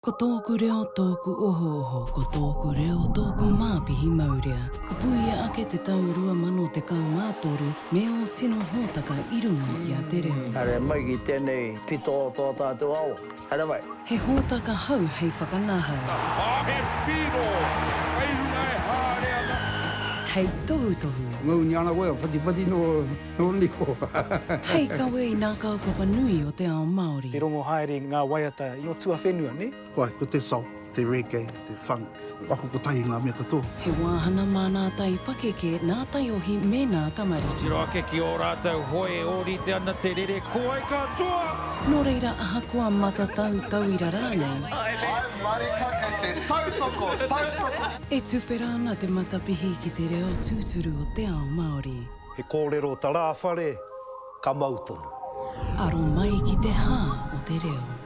Ko tōku reo tōku ohooho, ko tōku reo tōku māpihi maurea. Ka puia ake te tau 2013 me ō tino hōtaka i runga i a te reo. Haere mai ki tēnei pito o tō tātou ao. Haere mai. He hōtaka hou hei whakanahau. Ā, he piro kei runga e haere ana. Hei tohutohu. Ngau ni ana koe, whatiwhati no. Nō niho. Hei kawe i nā kaupapa nui o te ao Māori. Te rongo haere i ngā waiata i o tuawhenua, nē? Wai, ko te soul, te reggae, te funk, ako kotahi ngā mea katoa. He wāhana mā nā tai pakeke, nā taiohi me nā tamariki. Tiro ake ki ō rātou hoe e ōrite ana te rere, ko wai ka toa? Nō reira ahakoa matatau tauira rānei. Haere marika kei te tautoko, tautoko. E tuwhera ana te matapihi ki te reo tūturu o te ao Māori. He kōrero tarāwhare, ka mau tonu. Aro mai ki te hā o te reo.